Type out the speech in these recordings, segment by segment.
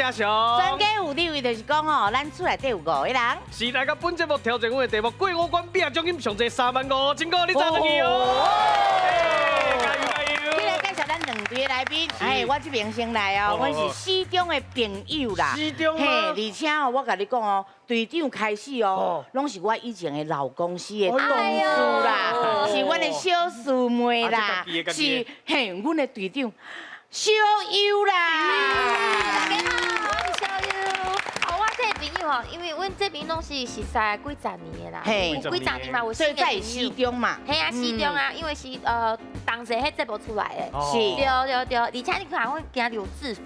阿雄。全家有立位就是講哦，咱厝內底有五个人。是來到本節目挑戰阮的題目，過五關拼獎金上濟3萬5千塊，你讚轉去哦！加油加油！你來介紹咱兩隊的來賓，哎，我這邊先來哦，阮是死忠的朋友啦。死忠。嘿，而且哦，我共你講哦，隊長開始哦，攏是我以前的老公司的同事啦，是阮的小師妹啦，是嘿，阮的隊長小優啦。大家好，我是小優。哦，我這個朋友吼，因為阮這邊攏是熟似幾十年的啦，有幾十年嘛，有所以才會死忠嘛。嘿啊，死忠啊，因為是同齊彼節目出來的。是。對對對，而且你看，阮今日有制服。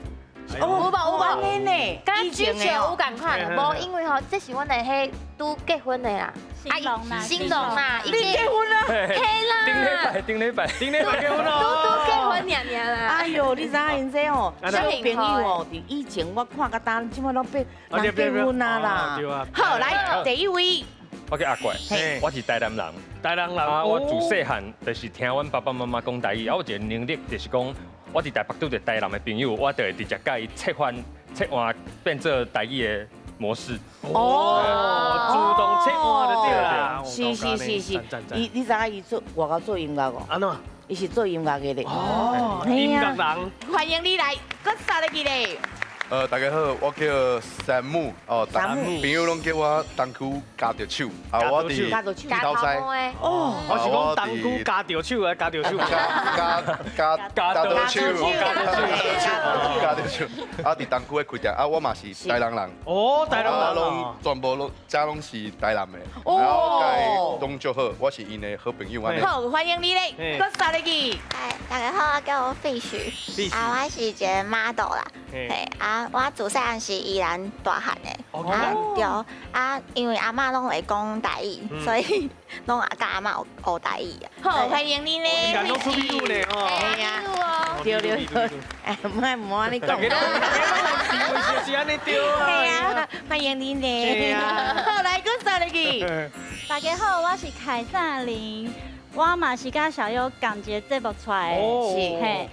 有無有按呢呢？佮之前有仝款，無因為吼，這是阮的彼拄結婚的啦。新郎啦，新郎啦，你結婚啦？嘿啦。頂禮拜，頂禮拜，頂禮拜結婚咯。拄拄結婚爾爾啦。哎呦，你知影𪜶這吼，小朋友哦，佇以前我看甲今，這擺攏變人結婚啊啦。好，來第一位。我叫阿怪，我是台南人。台南人。啊，我自細漢就是聽阮爸爸媽媽講台語，啊，我有一個能力就是講，我佇台北拄著台南的朋友，我就會直接共伊切換切換變做台語的模式。哦，自動切換就對啦。是是是是，伊你知影伊做外口做音樂無？按怎？伊是做音樂的咧。哦，音樂人。歡迎你來，閣三個字咧。大家好，我叫山姆，哦，朋友攏叫我東區咬著手，啊，我佇苧頭西，哦，我是講東區咬著手啊，咬著手，咬咬咬著手，咬著手，咬著手，啊，佇東區的開店，啊，我嘛是台南人，哦，台南人，攏全部攏遮攏是台南的，然後佮伊攏足好，我是𪜶的好朋友按呢。好，歡迎你咧，閣三個字。哎，大家好，我叫 Fish，啊，我是一個 model 啦，嘿，啊。我自細漢是宜蘭大漢的，啊對，啊因為阿嬤攏會講台語，所以攏佮阿嬤學台語。好，歡迎你咧，宜蘭攏出美女咧哦，係啊，對對對，哎，毋愛毋按呢講，是按呢對啊，係啊，歡迎你咧，好，來，閣三個字。大家好，我是凱撒琳，我嘛是佮小優仝一个節目出來的，是嘿。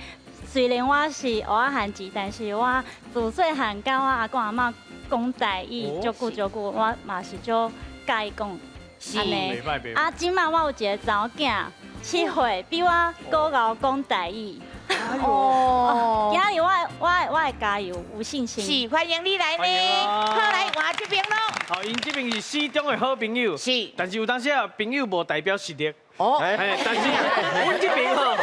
雖然我是蚵仔番薯，但是我自細漢佮我阿公阿嬤講台語，足久足久，我嘛是足佮意講。是。啊，這擺我有一个查某囝，7歲，比我閣𠢕講台語。哦。今日我會加油，有信心。是，歡迎你來呢。好，來換這邊囉。好，𪜶這邊是死忠的好朋友。是。但是有當時啊，朋友無代表實力。哦。但是阮這邊吼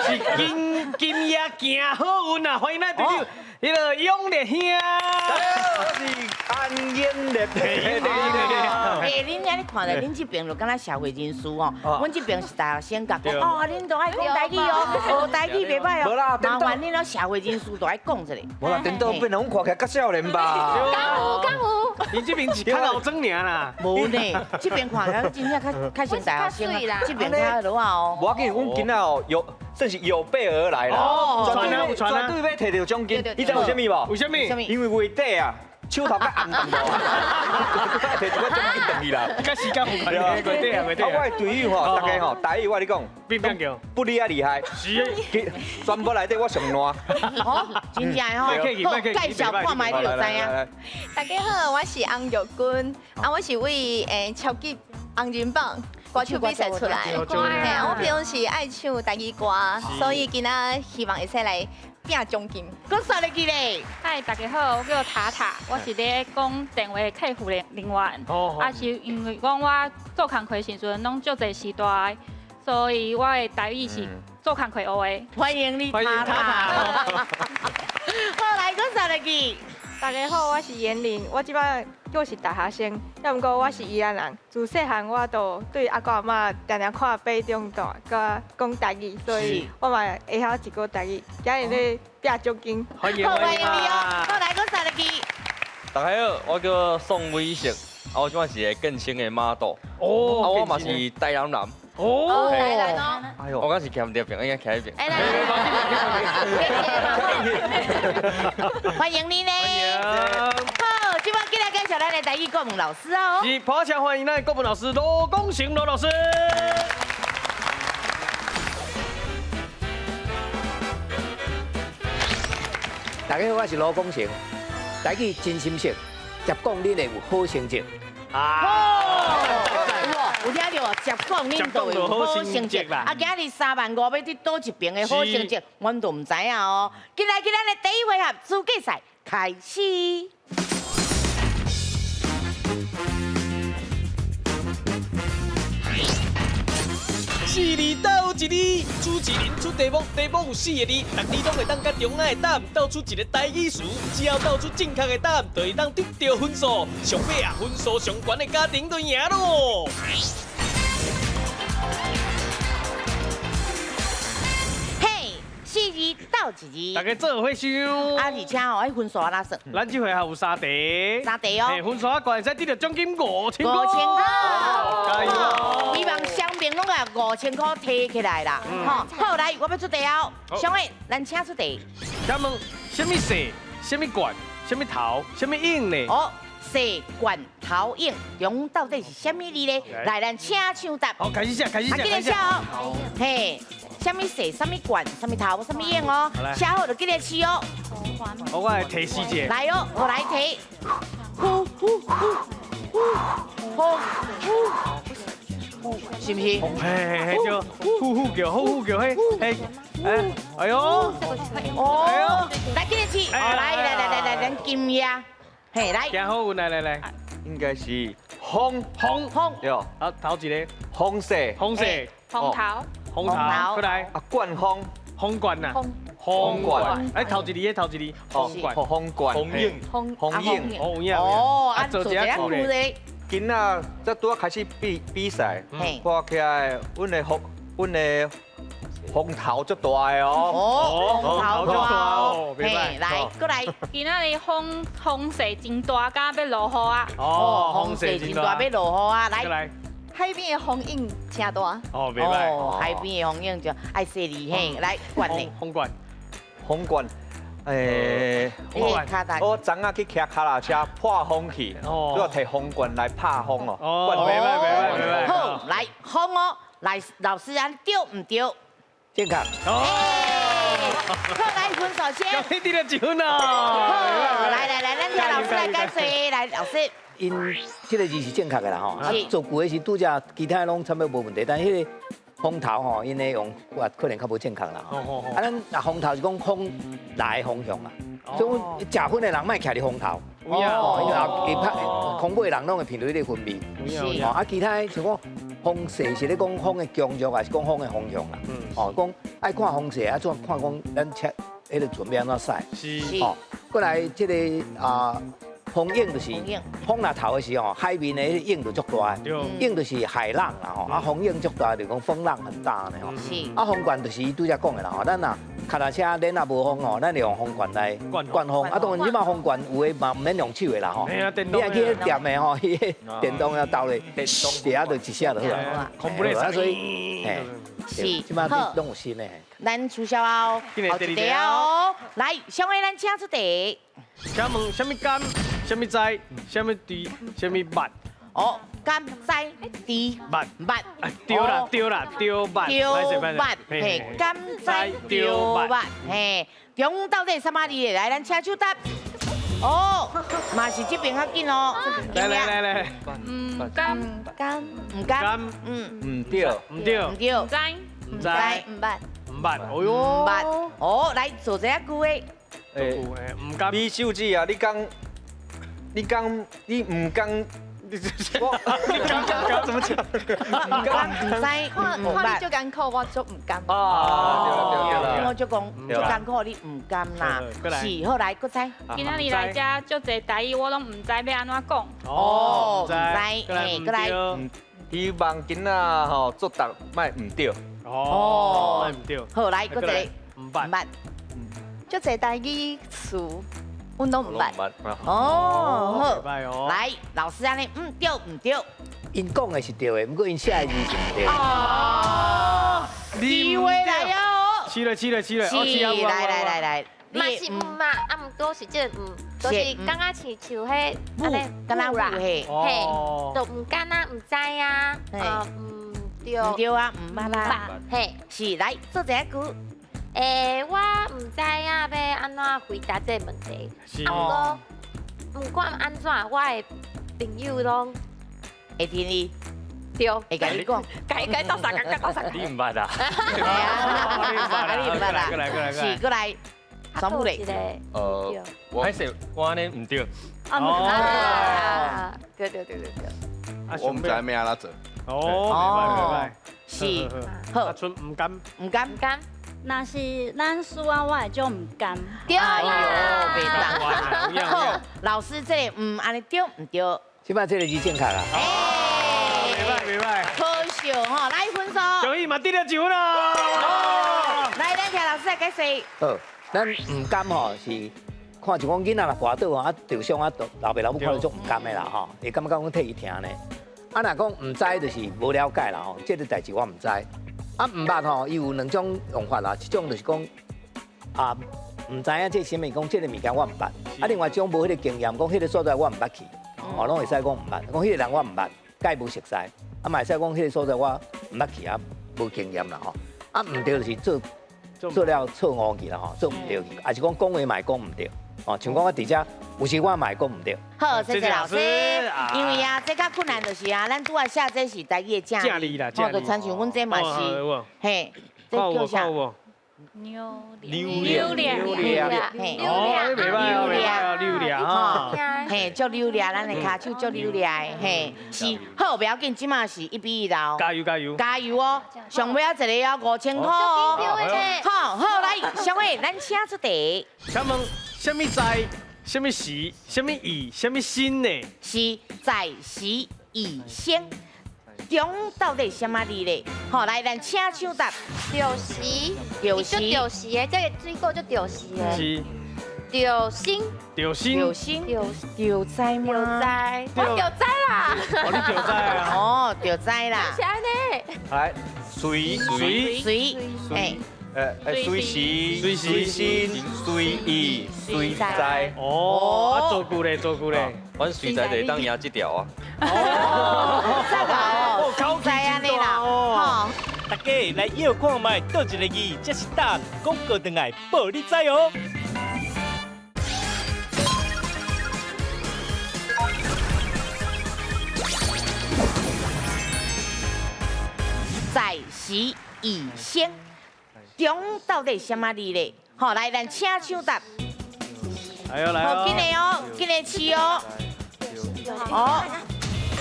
是今今夜行好運啊！歡迎咱隊長，彼个勇烈兄。是安英烈。對對對。欸，恁按呢看咧，恁這邊就敢若社會人士哦。阮這邊是大學生，共講哦，恁都愛講台語哦，學台語袂歹哦。無啦，麻煩恁攏社會人士都愛講一下。無啦，顛倒變成阮看起來較少年吧？敢有敢有。𪜶這邊是較老莊爾啦。無呢，這邊看起來真正較較像大學生啊，這邊較老啊哦。無要緊，阮囡仔哦有算是有備而來啦。哦，絕對絕對欲提著獎金，你知為啥物無？為啥物？因為月底啊。手頭較紅淡薄，提一寡獎金轉去啦。佮時間有關係，月底啊，月底啊，我的隊友吼，大家吼，台語我跟你講，變變叫，不離啊厲害。是，全部內底我上爛。哦，真正的吼，好，介紹看覓你就知影。大家好，我是洪玉君，啊，我是為超級紅人榜歌手比賽出來。嘿，我平常時愛唱台語歌，所以今仔希望會使來拼獎金。閣三个字咧。嗨，大家好，我叫塔塔，我是咧講電話客服人員。啊，是因為講我做工課時陣攏足濟時代，所以我的台語是做工課學的。歡迎你，塔塔。好，來，閣三个字。大家好，我是嚴玲，我這擺閣是大學生，抑毋過我是宜蘭人，自細漢我都對阿公阿嬤定定看爬長大，佮講台語，所以我嘛會曉一寡台語。今日咧拼獎金，歡迎歡迎你哦！好，來，閣三個字。大家好，我叫宋偉成，啊，我這擺是個健身的 model，哦，啊，我嘛是台南人。哦，台南哦。哎呦，我剛是徛這邊，應該徛彼邊。哎，來，歡迎你呢。好，這擺進來介紹咱的台語國文老師哦。是，拍掌歡迎咱的國文老師羅功成羅老師。大家好，我是羅功成。台语真心说，接讲恁会有好成绩。啊，有听著无？接讲恁就会有好成绩啦。啊，今日3万5欲伫佗一爿的好成绩，阮都毋知影哦。进来，今咱的第一回合资格赛开始。四字斗一字，主持人出题目，题目有四个字，逐字拢会当佮中间的答案斗出一个台语词，只要斗出正确的答案，就会当得著分数。上尾啊，分数上悬的家庭就赢咯。嘿，四字斗一字，大家做伙想。啊，而且哦，彼分数按怎算？咱这回合有三题，三题哦。嘿，分数啊，悬会使得著奖金5000块。5000块。加油！希望双边拢共5000块提起来啦。好，好来，我欲出题哦。小伟，咱请出题。请问，啥物色？啥物悬？啥物头？啥物影呢？哦，色悬头影中到底是啥物字呢？来，咱请抢答。好，开始写，开始写，开始写哦。嘿，啥物色？啥物悬？啥物头？啥物影哦？写好就记得试哦。我来提示一下。来哦，我来提。呼呼呼呼呼呼，是毋是？嘿嘿嘿，就呼呼叫，呼呼叫，嘿嘿，哎，哎呦，哦，来，记得试，来来来来来，咱金叶，嘿，来。行好运，来来来，应该是风风风，对，啊，头一个，风势，风势，风头，风头，过来，啊，冠风，风冠呐，风冠，哎，头一字，头一字，风冠，风冠，风影，风影，风影，哦，啊，做一个句咧。今仔才拄仔开始比比赛，看起来阮的风，阮的风头足大的哦。哦，风头大哦。嘿，来，过来。今仔日风风势真大，敢欲落雨啊！哦，风势真大，欲落雨啊！来。海边的风影真大。哦，袂䆀。哦，海边的风影就爱细腻嘿，来，冠的。风冠，风冠。欸，我昨仔去骑脚踏车破风去，我提风棍来拍风哦。哦，袂䆀袂䆀袂䆀。好，来风哦，来老师按对毋对？正确。哦。好，来分数先。你得了一分哦。好，来来来，咱听老师来解说，来老师。𪜶这个字是正确的啦吼，啊，造句的时拄才其他拢差不多无问题，但彼个风头吼，𪜶的用法可能较无正确啦。啊，咱若风头是讲风来的方向啊，所以食薰的人莫徛伫风头。哦，因为会拍空尾的人拢会闻著彼个薰味。是。哦，啊，其他的像讲风势是咧讲风的强弱，还是讲风的方向啦？哦，讲爱看风势，啊，怎看讲咱车彼个船欲按怎驶？是。哦，过来这个啊。风影就是风若头的时候，海面的彼个影就足大，影就是海浪啦吼，啊风影足大就讲风浪很大呢吼。是。啊风冠就是伊拄才讲的啦吼，咱若脚踏车轮若无风吼，咱就用风冠来灌风。啊当然这马风冠有的嘛毋免用手的啦吼，你若去彼店的吼，彼个电动要斗咧，底下就一下就好啊。啊所以，嘿，是。这马拢有新的。咱取消后，后一题哦。来，小伟，咱请出题。请问啥物甘？啥物知？啥物猪？啥物捌？哦，甘知猪捌捌。对啦对啦对捌。对捌，嘿，甘知对捌，嘿，中到底啥物字？来，咱请手答。哦，嘛是这边较紧哦。来来来来。毋甘甘毋甘。嗯。毋对。毋对。毋对。毋知。毋知。毋捌。毋捌。哦哟。毋捌。哦，来做这句话。欸，毋甘。李秀姊啊，你讲，你讲，你毋甘，你我怎么讲？毋甘毋知，看看你足艰苦，我足毋甘。啊，对啦对啦。我就讲足艰苦，你毋甘啦。是，好来，阁再。今仔日来遮足济台语，我拢毋知欲按怎讲。哦，毋知，嘿，阁来。希望囡仔吼作答莫毋对。哦，莫毋对。好，来，阁一个。毋捌。毋捌。足济台语词，阮拢毋捌。哦，好，来，老师按呢，毋对毋对。𪜶讲的是对的，毋过𪜶写的字是毋对的。哦，机会来哦！是咧是咧是咧，是，来来来来。嘛是毋嘛，啊毋过是这个毋，就是感觉亲像彼按呢，敢若啦，嘿，就毋甘啊，毋知啊，毋对。毋对啊，毋捌啦。嘿，是，来做一个句。欸，我毋知影欲按怎回答这个问题。是。啊，毋过毋管按怎，我的朋友攏會聽你，對，會共你講，該該鬥相共，該鬥相共。你毋捌啊？係啊，你毋捌啊？過來過來過來，是過來，雙母咧。我還是我按呢毋對。哦，對對對對對。我毋知欲按怎做。哦，袂歹袂歹。是，好。阿春毋甘，毋甘，毋甘。若是咱輸啊，我會足毋甘。對哎喲，袂當。好，老師這個毋按呢對毋對？這擺這個字正確啦。袂歹袂歹。可惜吼，來分數。恭喜嘛得了一分啦。來，咱請老師來解釋。好，咱毋甘吼是看就講囡仔若跋倒啊，受傷啊，老爸老母看著足毋甘的啦吼，會感覺講替伊疼呢。啊，若講毋知就是無了解啦吼，這個代誌我毋知。啊，毋捌吼，伊有兩種用法啦，一種就是講啊，毋知影這啥物，講這個物件我毋捌。啊，另外一種無彼個經驗，講彼個所在我毋捌去，哦，攏會使講毋捌。講彼個人我毋捌，佮伊無熟似。啊，嘛會使講彼個所在我毋捌去啊，無經驗啦吼。啊，毋對就是做做了錯誤去啦吼，做毋對去，抑是講講話嘛會講毋對。哦，像講我佇遮有時我嘛會講毋對。好，謝謝老師。因為啊，這較困難就是啊，咱拄仔寫這是台語的正字啦，吼，就親像阮這嘛是，嘿，這叫啥？扭扭扭掠，嘿，哦，袂歹哦，袂歹哦，扭掠吼，嘿，足扭掠，咱的跤手足扭掠的，嘿，是好，不要緊，這馬是1比1啦，加油加油，加油哦！上尾仔一個哦，5000塊哦，好好來，小偉，咱請出題。請問啥物在？啥物時？啥物意？啥物心呢？是在時以先。中到底啥物字咧？好，來，咱請搶答。著時，著時，著時的，這個水果就著時的。是。著心。著心。著心。著知嗎？著知，我著知啦。哦，你著知啊？哦，著知啦。是按呢。來，隨隨隨，哎。隨時、隨心、隨意、隨在。哦，啊，造句咧，造句咧。阮隨在就會當贏這條啊。哦，這個哦，口氣按呢啦，吼。大家來搖看覓，佗一個字，這是答案。廣告轉來報你知哦。在時以先。中到底啥物字咧？好，來，咱請搶答。來哦來哦。好，緊來哦，緊來試哦。哦，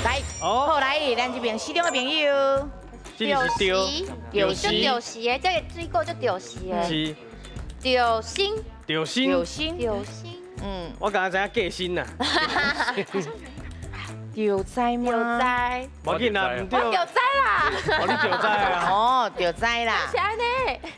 來，好來，咱這邊四中的朋友。這個是著，著時，著時的，這個水果就著時的。是。著心。著心。著心。著心。嗯。我剛才知影過身啦。著知嗎？著知。無緊啦，毋對。我著知啦。哦，你著知啊？哦，著知啦。是按呢。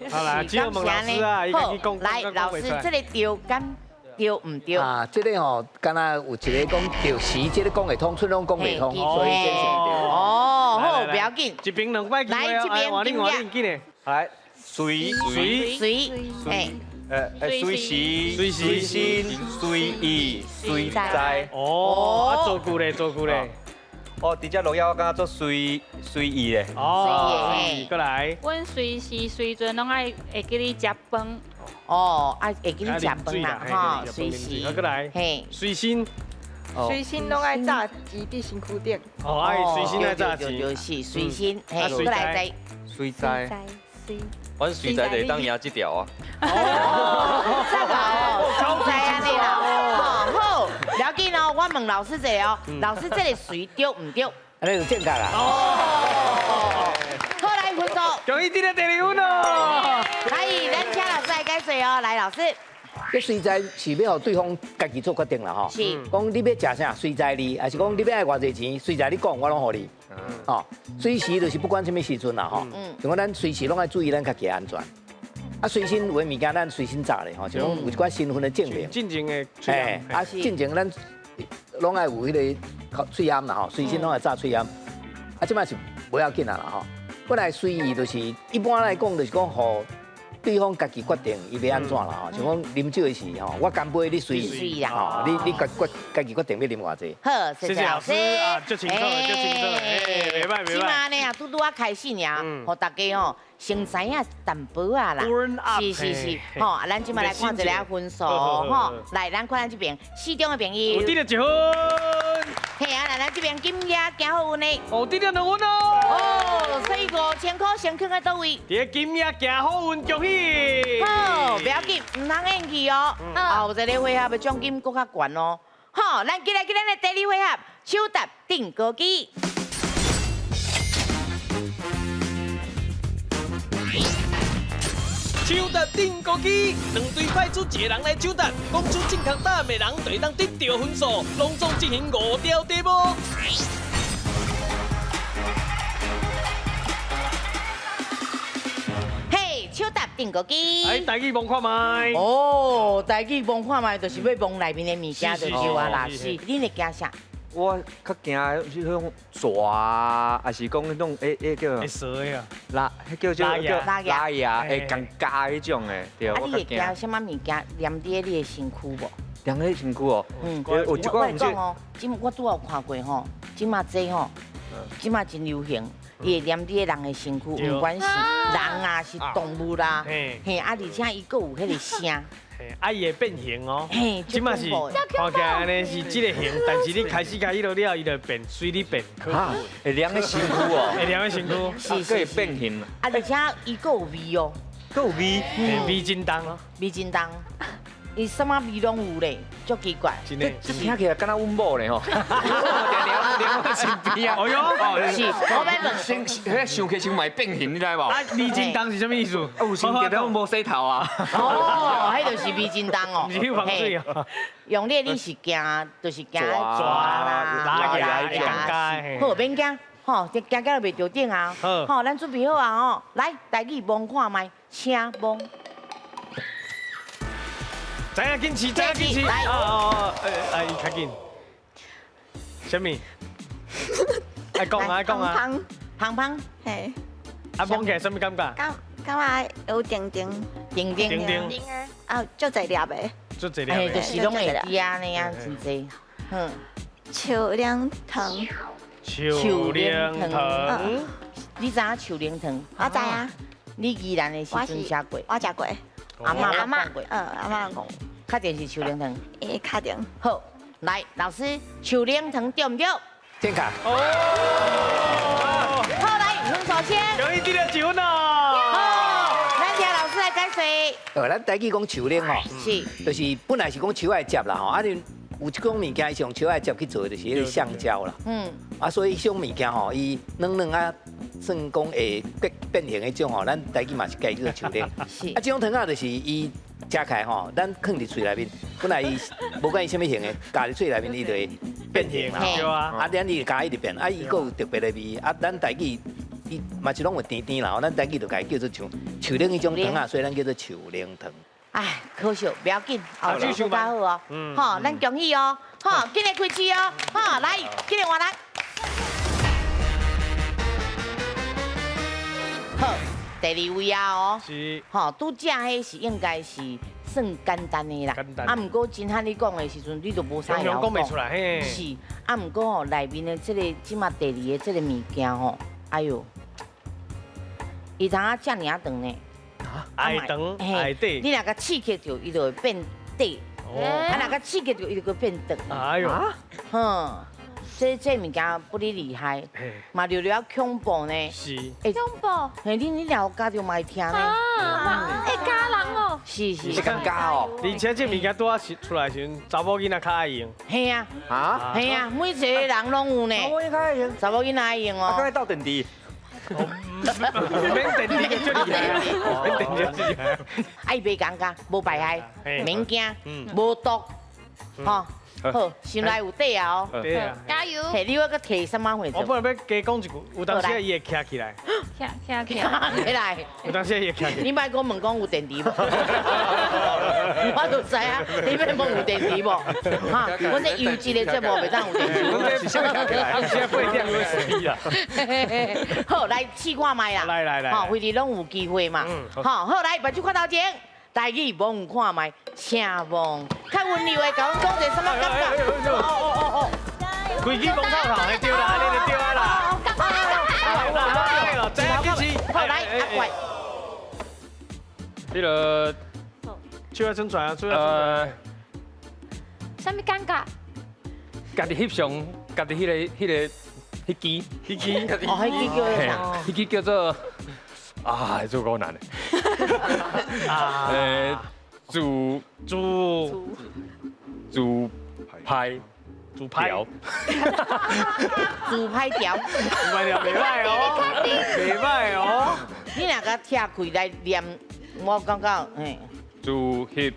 好啦，只有問老師啊，伊家己講。來，老師，這個著敢對毋對？啊，這個吼，敢若有一個講著時，這個講會通，喙攏講袂通，所以這是對。哦，好，不要緊。一邊兩擺機會來，這邊換你換你，緊的。來，隨隨隨，嘿。隨時、隨心、隨意、隨在。哦，啊，造句咧，造句咧。哦，佇遮錄音我感覺做隨隨意咧。哦，過來。阮隨時隨陣攏愛會記你食飯。哦，啊，會記你食飯啦，吼，隨時。啊，過來。嘿。隨身。隨身攏愛紮錢佇身軀頂。哦，愛隨身愛紮錢。就是隨身，嘿，過來在。隨在。阮隨在就會當贏這條啊。哦，這個哦，知按呢啦。好，不要緊哦，我問老師一下哦，老師這個隨對毋對？按呢就正確啦。哦，好，來分數。恭喜得到第二分哦。來，咱請老師來解說哦，來老師。這隨在是欲予對方家己做決定啦吼。是。講你欲食啥，隨在你，抑是講你欲愛偌濟錢，隨在你講，我攏予你。哦，隨時就是不管啥物時陣啦吼。像講咱隨時攏愛注意咱家己的安全。啊，隨身有的物件咱隨身紮咧吼，像講有一寡身份的證明。進前的。嘿，啊，進前咱攏愛有彼個喙罨啦吼，隨身攏愛紮喙罨。啊，這擺是無要緊啊啦吼。本來隨意就是一般來講就是講予对方家己决定伊欲按怎啦吼，像讲啉酒的时吼，我干杯你随意啦，吼，你家己决定欲啉偌济。好，谢谢老师啊，足清楚，足清楚，哎，袂歹袂歹。这马呢啊，拄拄仔开始尔，予大家吼先知影淡薄仔啦。是是是，吼，咱这马来看一下分数，吼，来，咱看咱这边四中的朋友。有得了一分。嘿啊，来咱这边金额行好运的。哦，得了2分哦。哦，所以5000块先囥在佗位？伫金额行好运，恭喜！好，不要紧，毋通厌弃哦。后一个回合的奖金阁较悬哦。好，咱进来今咱的第二回合，手搭钉高机。手搭钉高机，两队派出一个人来抢答，讲出正确答案的人就会当得到分数，拢总进行5条题目。嘿，手搭钉高机。哎，台语摸看觅。哦，台语摸看觅，就是欲摸内面的物件就对啊啦。是，你会惊啥？我较惊是彼种蛇啊，还是讲彼种诶叫会蛇的啊，拉，彼叫做叫拉牙，会共咬彼种的，对。啊，你会惊啥物物件黏伫你的身躯无？黏伫身躯哦。嗯。有一寡我讲哦，这我拄仔有看过吼，这马这吼，这马真流行，伊会黏伫人的身躯，不管是人啊，是动物啦，嘿，啊，而且伊阁有彼个声。啊，伊会变形哦，这马是看起来按呢是这个形，但是你开始共彼落了，伊就变，随你变。会黏在身躯哦，会黏在身躯，是，阁会变形。啊，而且伊阁有味哦，阁有味，味真重哦，味真重。伊啥物味拢有咧，足奇怪。这这听起来敢若阮某咧吼。黏我身边啊！哎呦，是，我欲问。先，彼想起想嘛会变形，你知无？啊，味真重是啥物意思？啊，有时觉得阮无洗头啊。哦，彼就是味真重哦。毋是防水啊。用你，你是惊，就是惊蛇啦、拉牙、好，免惊，吼，惊惊就袂著顶啊。好，咱准备好啊吼，来，台语摸看觅，请摸。知影紧试，知影紧试。哦哦，哎，伊较紧。啥物？爱讲啊，爱讲啊。芳芳。嘿。啊，摸起来啥物感觉？感觉有叮叮。叮叮。叮叮。啊，足济粒的。足济粒的。就是拢会滴安呢啊，真济。嗯。树奶糖。树奶糖。你知影树奶糖？我知啊。你宜兰的时阵食过？我食过。阿嬷阿嬷过。嗯，阿嬷讲。确定是树奶糖。会确定。好，来，老师，树奶糖对毋对？正确。哦。好，来，分数先。恭喜得了1分哦。好，咱请老师来解说。咱台语讲树奶吼，是，就是本来是讲树仔汁啦吼，啊，你有这种物件是用树仔汁去做的，就是彼个橡胶啦。嗯。啊，所以彼种物件吼，伊软软啊，算讲会变变形彼种吼，咱台语嘛是改叫做树奶。是。啊，这种糖仔就是伊食起来吼，咱囥伫喙内面，本来伊无管伊啥物形的，咬伫喙内面伊就会变形啦。对啊。啊，咱伊咬一直变，啊，伊阁有特别的味。啊，咱台语伊嘛是拢有甜甜啦，咱台语就共伊叫做像树奶彼种糖仔，所以咱叫做树奶糖。哎，可惜，不要紧，后日更加好哦。好，咱恭喜哦，好，紧来开始哦，好，来，紧来换人。好，第二位啊哦，是，吼，拄则彼是应该是算简单的啦，啊，毋过真汉你讲的时阵，你就无啥会晓讲袂出来，嘿。是，啊，毋过吼，内面的这个这马第二个这个物件吼，哎哟，伊通啊遮尔啊长呢。爱长爱短，你若共刺激著，伊就会变短；啊，若共刺激著，伊就阁变长。哎呦，哼，这物件不哩厉害，嘛聊聊恐怖呢。是，恐怖。嘿，你若有咬著嘛会疼呢。啊，会咬人哦。是是。会敢咬哦。而且这物件拄仔出来时阵，查某囡仔较爱用。嘿啊。啊？嘿啊，每一个人拢有呢。查某囡仔爱用。查某囡仔爱用哦。啊，敢爱斗电池？免电池就厉害，免电池就厉害。啊，伊袂尴尬，无排害，免惊，无毒，吼。好，心内有底啊哦。对啊，加油！嘿，你要阁提什么货？我本来欲加讲一句，有当时伊会徛起来。徛起来。起来。有当时伊会徛起来。你莫阁问讲有电池无？我我就知啊，你欲摸有電池無？哈，阮這優質的節目袂當有電池。是啥物聽起來？是八點 USB 啦。好，來試看覓啦。來來來。吼，隨時攏有機會嘛。好，好來，目睭看頭前，台語摸看覓，請摸，較溫柔的，共阮講一个啥物感覺？哦哦哦哦。規支摸透頭，對啦，按呢就對啊啦。好，來阿怪。彼个手仔伸出來啊，手仔伸出來。啥物感覺？家己翕相，家己彼个彼支，彼支，哦，彼支叫做啥？彼支叫做啊，這夠難的。自自自拍自拍自拍條，自拍條袂歹哦，袂歹哦。你若共拆開來念，我感覺嘿。自翕。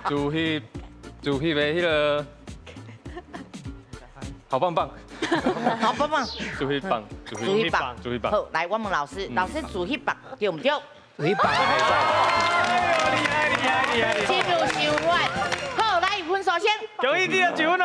自翕自翕的彼个，好棒棒，好棒棒，自翕棒，自翕棒，自翕棒。好，來我問老師，老師自翕棒對毋對？自翕棒。厲害厲害厲害！進入相反。好，來分數先。恭喜你得一分哦！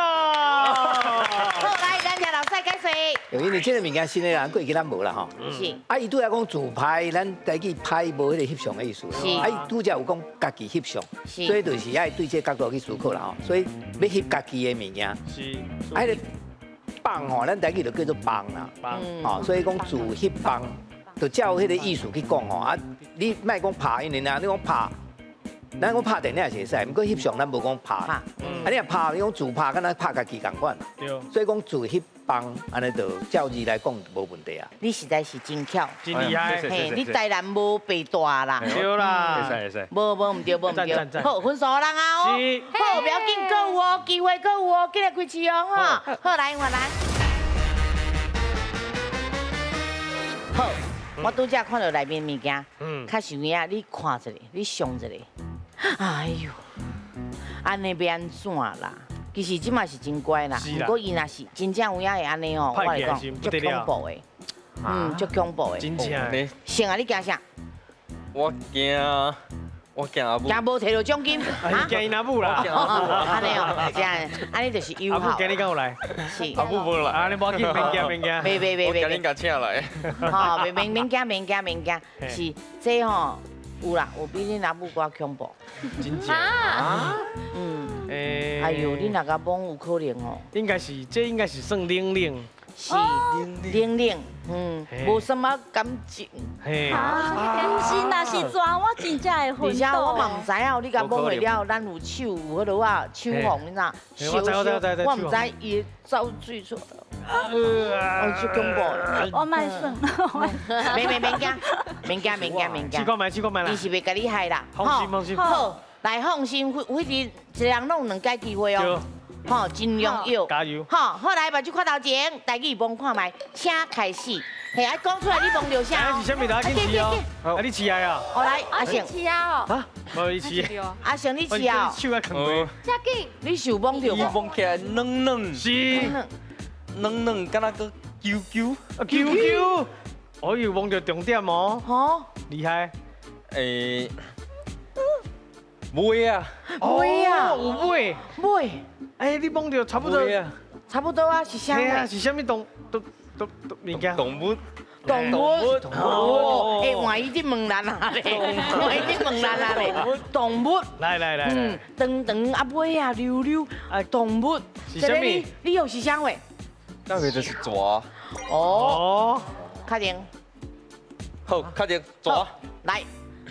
好，來咱請老師解釋。因為這个物件新的人過去咱無啦吼。是。啊，伊拄才講自拍，咱台語拍無彼个翕相的意思。是。啊，伊拄才有講家己翕相，所以就是愛對這个角度去思考啦吼。所以欲翕家己的物件。是。啊，彼个放吼，咱台語就叫做放啦。放。吼，所以講自翕放，就照彼个意思去講吼。啊，你莫講拍，因為啊，你講拍。咱講拍電影是會使，毋過翕相咱無講拍。啊，你若拍，你講自拍，敢若拍家己仝款。對。所以講自翕放，按呢就照字來講無問題啊。你實在是真巧，真厲害。嘿，你台南無白大啦。對啦。會使會使。無無毋對無毋對。好，分數予人啊哦。是。好，不要緊，閣有哦，機會閣有哦，緊來開始哦，哈。好，來換人。好，我拄才看到內面物件，較實有影，你看一下，你想一下。哎喲，按呢欲按怎啦？其實這嘛是真乖啦，毋過伊若是真正有影會按呢哦，我來講足恐怖的，足恐怖的。真正。成啊，你驚啥？我驚，我驚阿母。驚無提著獎金？驚𪜶阿母啦。按呢哦，這樣，按呢就是友好。阿母今日敢有來？是。阿母無來，啊，你無要緊，免驚免驚。袂袂袂袂。我驚恁共請來。吼，袂免免驚免驚免驚，是這吼。有啦，有比恁阿母閣較恐怖。真正啊？嗯。欸。哎呦，恁若共摸有可能哦。應該是，這應該是算冷冷。是冷冷，無什麼感情。嘿。啊，毋是，若是蛇，我真正會昏倒。而且我嘛毋知影，你共摸下了，咱有手有彼落啊，手紅，你知？我知我知我毋知伊會走水出來。哦，足恐怖。我莫算。免免免驚，免驚免驚免驚。試看覓，試看覓啦。伊是袂共你害啦。放心放心。好，來放心，彼彼一個人攏有兩擺機會哦。吼，盡量要。加油。好，好來，目睭看頭前，台語摸看覓，請開始。嘿，啊，講出來你摸著啥？啊，是啥物？大家緊試哦。啊，你試啊？好來，阿成。試啊！啊，無你試。阿成，你試啊？手啊，囥過。遮緊。你是有摸著無？伊摸起來軟軟。是。軟軟，敢若閣球球。啊，球球。哦，有摸著重點哦。吼。厲害。欸。尾啊。尾啊。有尾。尾。哎，你摸著差不多。差不多啊，是啥物？啊，是啥物動動動動物件？動物。動物。哦。欸，換伊伫問咱啊咧，換伊伫問咱啊咧。動物。來來來。長長啊尾啊溜溜。啊，動物。是啥物？你又是啥話？那個就是蛇。哦。確定。好，確定蛇。來，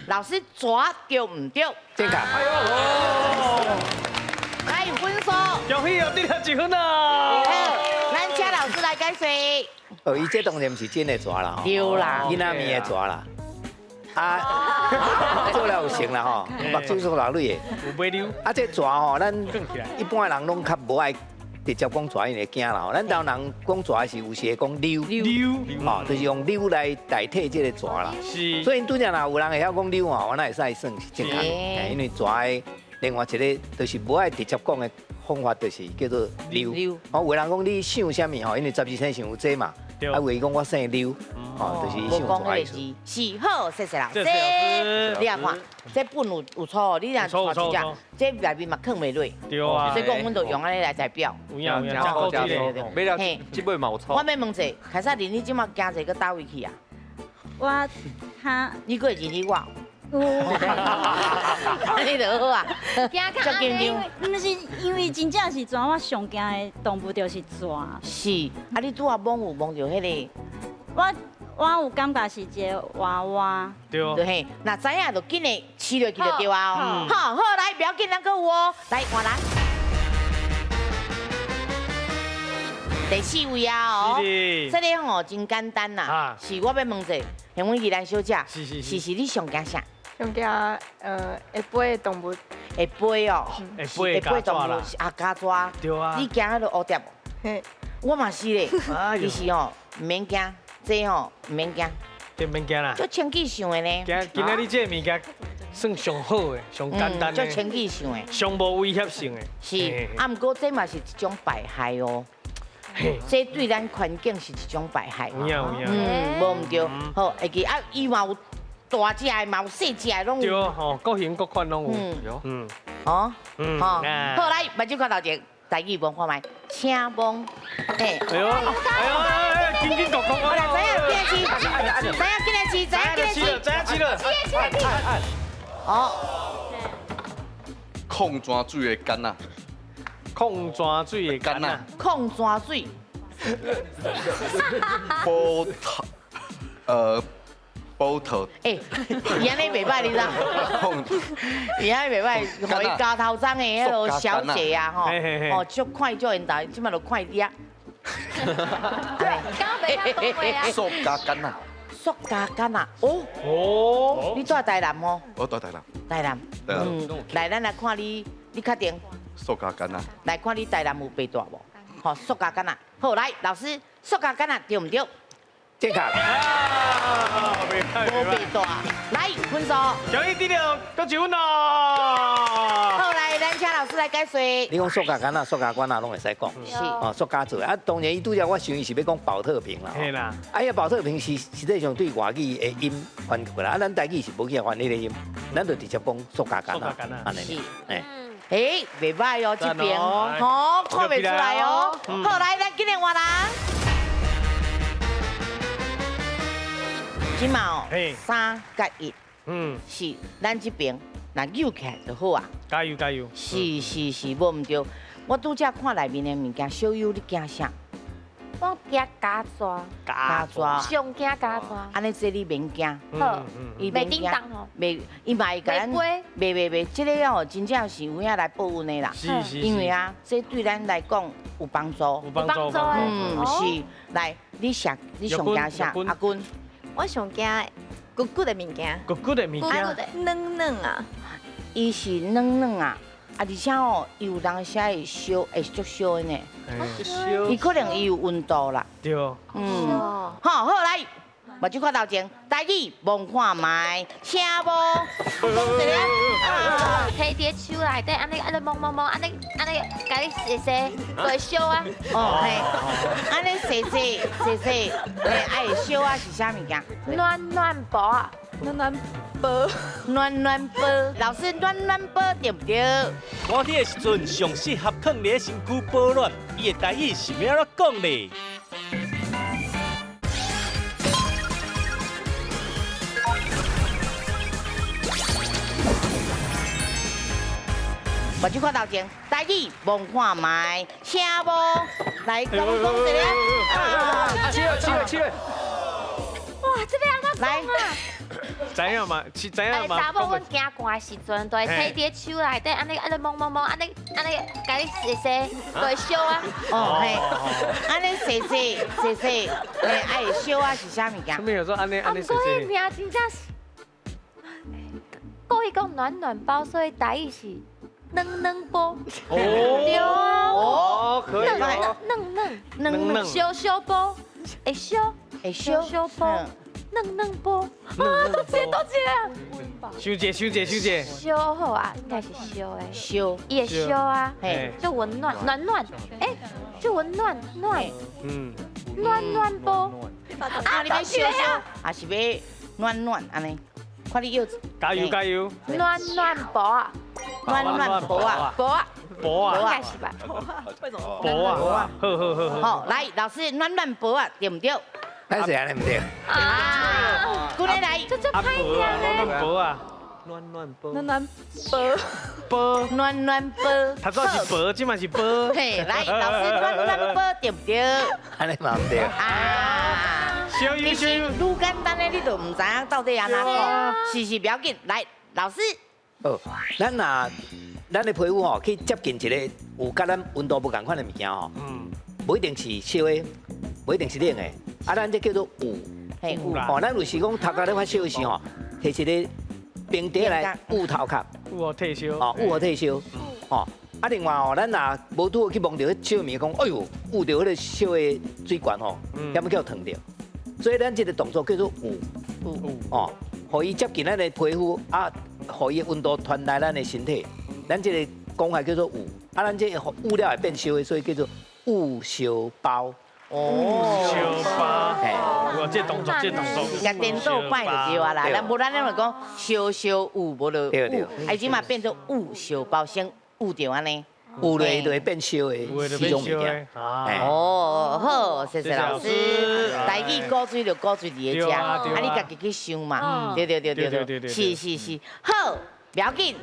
老師蛇對毋對？正確。哎喲。來分數。恭喜哦，得了一分啊！好，咱請老師來解釋。哦，伊這當然毋是真的蛇啦，對啦，囡仔面的蛇啦。啊，做了有成啦吼，目睭煞流淚的。有尾溜。啊，這蛇吼，咱一般人攏較無愛直接講蛇，因為會驚啦吼。咱台灣人講蛇是有時會講溜，溜，吼，就是用溜來代替這個蛇啦。是。所以拄才若有人會曉講溜吼，我哪會使算是正確，因為蛇的另外一個就是無愛直接講的方法，就是叫做溜。哦，有人講你想啥物吼，因為十二生肖有這嘛，啊，有的講我姓溜，哦，哦，就是伊讲彼个字，是好，谢谢老师。你也看，这本有错，你若带一只，这内面嘛囥袂落。对啊。所以讲，阮就用按呢来代表。有影有影，真够水咧。买了，这尾嘛有错。我欲问一下，凯撒琳，你这马行坐阁佗位去啊？我哈，你阁会认得我？你就好啊，足紧张。毋是因为真正是蛇，我上惊的动物就是蛇。是，啊，你拄仔摸有摸著彼个？我有感觉是一个娃娃。对。对嘿，若知影就紧的饲落去就对啊。好，好来，不要紧，咱阁有哦。来换人。第四位啊，哦，这个吼真简单啦。是我欲问者，请问宜兰小姐，是你上惊啥？上惊会飞的动物。会飞哦，会飞的动物啊，蚺蛇。对啊。你惊彼个蝴蝶无？嘿，我嘛是咧。其实吼，毋免惊，这吼毋免惊。这免惊啦。足清气想的呢。今今仔日这个物件算上好的，上简单的。足清气想的。上无威胁性的。是，啊，毋过这嘛是一种败害哦。这对咱环境是一种败害。有影有影。嗯，无毋对。好，会记啊，伊嘛有大只的，嘛有细只的，拢有。对吼，各型各款拢有。嗯。哦。嗯。好，好来，目睭看头前，台语问看觅，请问，哎。哎呦，哎呦，哎，紧紧讲讲。好啦，知影紧来试，知影紧来试，知影紧来试，知影试了。哦。矿泉水的柑仔。矿泉水的柑仔。矿泉水。波涛，波涛。欸，伊按呢袂䆀，你知？伊按呢袂䆀，予伊加头鬃的彼个小姐啊，吼，哦，足快足缘投，这马就快点。刚刚袂晓讲话啊。塑胶柑仔。塑胶柑仔，哦哦，你住台南吼？我住台南。台南。嗯，来，咱来看你，你确定？塑胶柑仔。来看你台南有白大无？好，塑胶柑仔。好，来，老师，塑胶柑仔对毋对？正确。无白大。来，分数。恭喜得到阁一分咯。好，来，咱请老师来解说。你讲塑胶柑仔、塑胶罐仔拢会使讲。是。哦，塑胶做的啊，当然伊拄才我想伊是欲讲宝特瓶啦。嘿啦。啊，彼宝特瓶是实际上对外语的音翻过来，啊，咱台语是无去翻彼个音，咱就直接讲塑胶柑仔。塑胶柑仔。按呢。是。哎。欸，袂䆀哦，这边，吼，看袂出来哦。好，来，咱今日换人。这马哦，3佮1，是咱这边，若扭起来就好啊。加油加油！是是是，无毋对。我拄才看内面的物件，小优你惊啥？我惊蚺蛇。蚺蛇。上惊蚺蛇。按呢这你免惊。好。袂叮当吼。袂，伊嘛会共咱。袂袂袂，这个哦，真正是有影来报恩的啦。是是。因为啊，这对咱来讲有帮助。有帮助。嗯，是。来，你上你上惊啥？阿君。我上惊骨骨的物件。骨骨的物件。软软啊。伊是软软啊。啊，而且哦，伊有当时会烧，会足烧的呢。伊可能伊有温度啦。对。嗯。好，好来，目睭看头前，台语望看觅，听无？讲一下。提伫手内底，按呢按呢摸摸摸，按呢按呢，共你洗洗，就会烧啊。哦嘿，按呢洗洗洗洗，嘿，爱会烧啊是啥物件？暖暖包啊。暖暖包，暖暖包，老师暖暖包对不对？寒天的时阵，上适合囥伫身躯保暖。伊的台语是欲按怎讲咧？目睭看头前，台语望看觅，听无？来讲讲一下。起来起来起来！哇，这欲按怎讲啊？知影嘛？是知影嘛？查某阮惊寒的时阵，就会提伫手内底，按呢按呢摸摸摸，按呢按呢，共你洗洗，就会烧啊。哦嘿，按呢洗洗洗洗，嘿，爱会烧啊是啥物件？啥物叫做按呢按呢洗洗？啊，毋过彼名真正是，故意讲暖暖包，所以台语是软软包。哦。对啊。哦，可以。软软软软烧烧包，会烧会烧烧包。嫩嫩包，啊，多谢多谢。小姐小姐小姐。烧好啊，应该是烧的。烧，伊会烧啊，就温暖暖暖，哎，就温暖暖，嗯，暖暖包。啊，你欲烧烧，还是欲暖暖按呢？看你要。加油加油！暖暖包啊，暖暖包啊，包啊，包啊，应该是吧？包啊，好好好好。好，来，老师，暖暖包啊，对毋对？歹势按呢毋对。啊，过来来，这这歹听暖暖包啊，暖暖包，暖暖包，包，暖暖包。头早是包，这摆是包。嘿，来，老师，暖暖包对毋对？按呢嘛毋对。啊，小其实愈简单的你就毋知影到底按怎讲，是是，不要紧，来，老师。好，咱若咱的皮肤吼去接近一个有佮咱温度无仝款的物件吼，无一定是烧的，无一定是冷的，啊，咱这叫做捂。嘿，捂。哦，咱有时讲头壳咧发烧时吼，摕一个冰块来捂头壳。捂予退烧。哦，捂予退烧。哦，啊，另外哦，咱若无拄好去摸著彼烧物，讲，哎哟，捂著彼个烧的水管吼，险仔叫烫著。所以咱这个动作叫做捂。捂。哦，予伊接近咱的皮肤啊。予伊的温度传来咱的身体，咱这个讲法叫做捂，啊，咱这个捂了会变烧的，所以叫做捂烧包。哦，烧包，哇，这动作，这动作，共颠倒摆就对啊啦。咱无咱咧讲烧烧捂，无就捂，啊，这嘛变做捂烧包，先捂著按呢。捂落就会变烧的，这种物件。哦，好，谢谢老师。台语古锥就古锥伫咧遮，啊，你家己去想嘛。对对对对对，是是是，好，不要紧。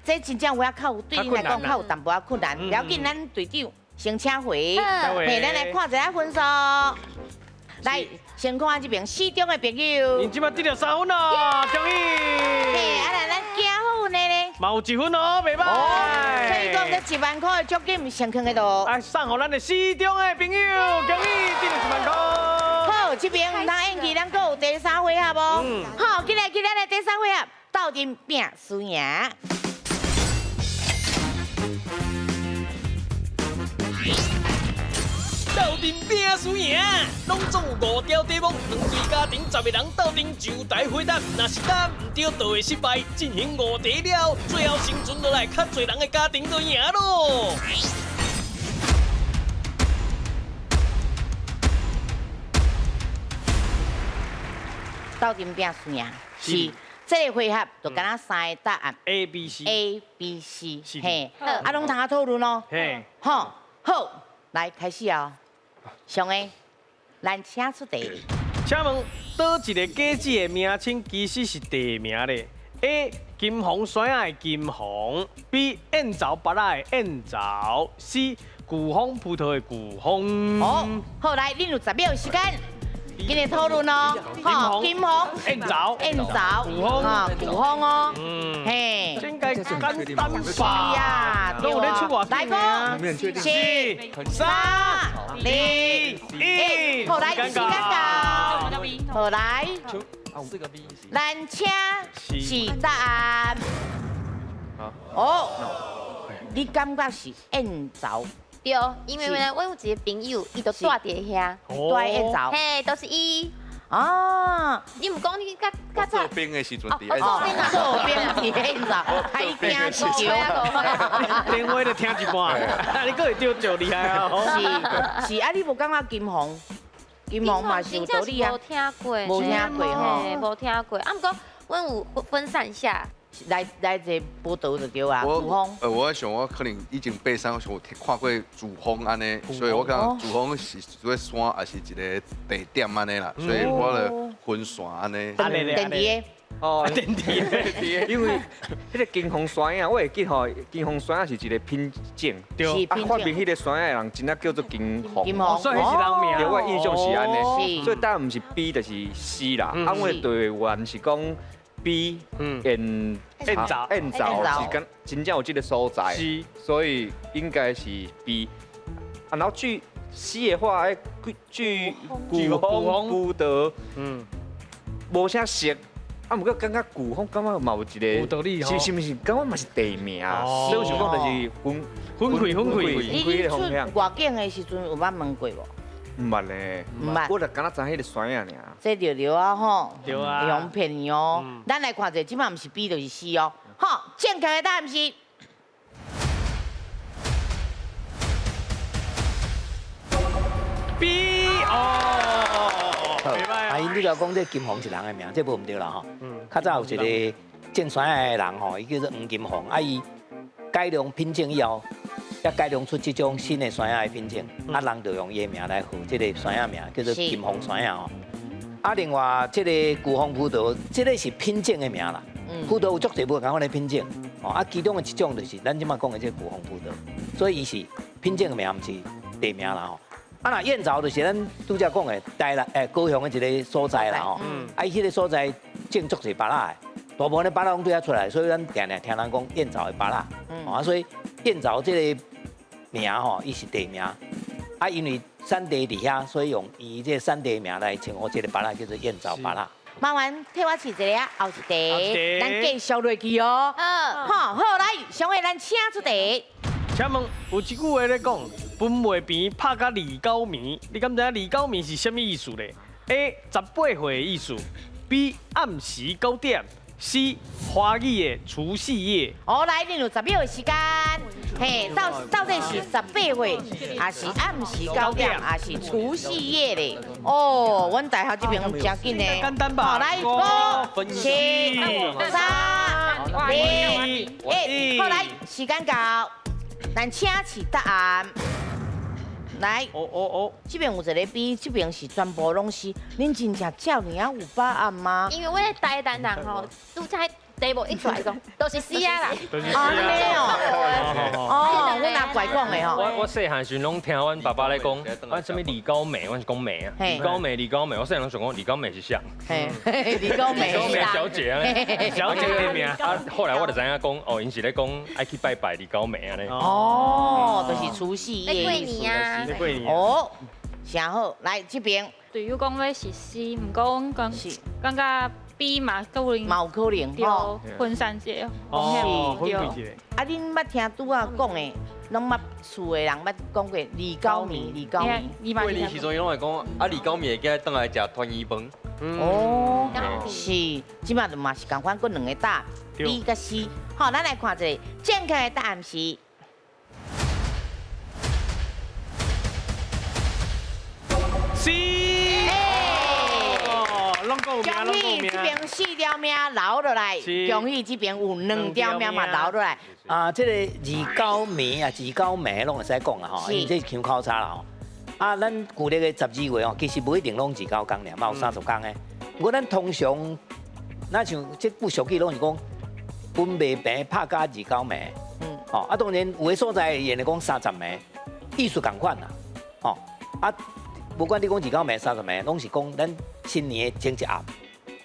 这真正有影较有对恁来讲较有淡薄仔困难，不要紧，咱队长先请回，嘿，咱来看一下分数。来，先看这边四中的朋友。𪜶这摆得著3分咯，恭喜！嘿，啊来咱行好运的咧。嘛有1分哦，袂歹。所以讲这1万块的奖金先囥喺度。来送予咱的四中的朋友，恭喜得著1万块。好，这边毋通演技，咱阁有第三回合无？好，进来进来来第三回合，斗阵拼输赢。斗阵拼输赢，拢总有5条题目，两队家庭10个人斗阵就台回答，若是答毋对，就会失败。进行5题了，最后生存落来较济人的家庭就赢咯。斗阵拼输赢是这个回合就敢若3个答案 A B C A B C，嘿，啊，拢通啊讨论哦，嘿，好，好。来开始哦，上个，咱请出题。请问，佗一个果子的名称其实是地名咧？A. 金凤山仔的金凤，B. 燕巢芭乐的燕巢，C. 巨峰葡萄的巨峰。好，好来，恁有10秒时间。今日讨论哦，吼，金凤、燕巢、燕巢、巨峰，巨峰哦，嘿，应该简单吧？呀，拢有咧出外来个，4、3、2、1，好来，时间到，好来， 4个 B，咱请是答案。哦，你感觉是燕巢？对，因为呢，我有一个朋友，伊就住伫遐，住燕巢，嘿，都是伊。哦，你毋讲你较较早做兵的时阵伫燕巢，做兵伫燕巢，还惊桥。电话就听一半，你阁会对就厉害啊！是是啊，你无感觉金凤？金凤嘛是有道理啊。无听过，无听过吼，无听过。啊，毋过阮有分散一下。来来一个报道就对啊，主峰。我想我可能以前爬山，我想有看过主峰按呢，所以我感觉主峰是一个山，还是一个地点按呢啦，所以我就分线按呢。电池。哦，电池，因为彼个金凤山仔，我会记吼，金凤山仔是一个品种，对，啊，发明彼个山仔的人真正叫做金凤，金凤，所以是人名，对，我的印象是按呢，所以答案毋是 B 就是 C 啦，啊，我的队员是讲 B，燕巢，燕巢是讲真正有这个所在，所以应该是 B。啊，然后据 C 的话，据古风古德，无啥熟。啊，毋过感觉古风感觉嘛有一个，有道理吼，是毋是？感觉嘛是地名，所以我想讲就是分分开分开。你出外景的时阵有捌问过无？毋捌咧，毋捌。我就敢若知彼个山仔尔。这对对啊吼，对啊，会予骗去哦。咱来看者，这摆毋是 B 就是 C 哦。好，正确的答案是 B 哦。𪜶拄才講這金鳳是人的名，這無毋對啦吼。較早有一個種山仔的人吼，伊叫做黃金鳳，啊伊改良品種以後，才改良出這種新的山仔的品種，啊人就用伊的名來號這個山仔名，叫做金鳳山仔吼。啊，另外這個巨峰葡萄，這個是品種的名啦。葡萄有足濟無仝款的品種，哦啊，其中的一種就是咱這擺講的這個巨峰葡萄，所以伊是品種的名，毋是地名啦吼。啊，若燕巢就是咱拄才講的台南高雄的一個所在啦吼。啊，伊彼個所在種足濟芭樂的，大部分的芭樂攏對遐出來，所以咱定定聽人講燕巢的芭樂。啊，所以燕巢這個名吼，伊是地名。啊，因為產地佇遐，所以用伊這個產地名來稱呼這個芭樂叫做燕巢芭樂。麻煩替我試一下後一題，咱繼續落去哦。好，好來，上下咱請出題。請問有一句話咧講，分袂平拍甲二九暝，你敢知影二九暝是啥物意思咧？A 18歲的意思，B 暗時9點，C 華語的除夕夜。哦，來，恁有10秒的時間。嘿，到底是18歲，還是暗時9點，還是除夕夜咧？哦，阮大學這邊真緊的。簡單吧？好，來，5、4、3、2、1，好，來，時間到，咱請示答案。來，這邊有一個 B，這邊是全部攏是，恁真正遮爾仔有把握嗎？因為我咧台南人吼，拄才題目一出來講，都是 C 啊啦。哦，沒有。哦，阮阿怪講的吼。我細漢時攏聽阮爸爸咧講，阮啥物李高梅，阮是講梅啊。李高梅，李高梅，我細漢攏想講李高梅是啥？李高梅。李高梅小姐啊，小姐的名。啊，後來我就知影講，哦，𪜶是咧講愛去拜拜李高梅按呢。哦，就是除夕夜。過年啊。過年。哦，誠好，來這邊。隊友講欲是 C，毋過阮講感覺 B 嘛可能，嘛有可能吼，分散一下風險對。啊，恁捌聽拄仔講的，攏捌厝的人捌講過二九暝，二九暝。過年時陣，伊攏會講啊，二九暝會記得轉來食團圓飯。哦，是，這馬就嘛是仝款，閣兩個答案 B 佮 C。好，咱來看一下正確的答案是 C。恭喜這邊4條命留落來，恭喜這邊有2條命嘛留落來。啊，這個二九暝啊，二九暝攏會使講啦吼，因為這是腔口差啦吼。啊，咱舊曆的12月吼，其實無一定攏29天爾，嘛有30天的。不過咱通常，咱像這句俗語攏是講，分袂平拍甲29暝。哦，啊，當然有的所在會講30暝，意思仝款啦。哦，啊。不管你講29暝、30暝，攏是講咱新年的前一暗，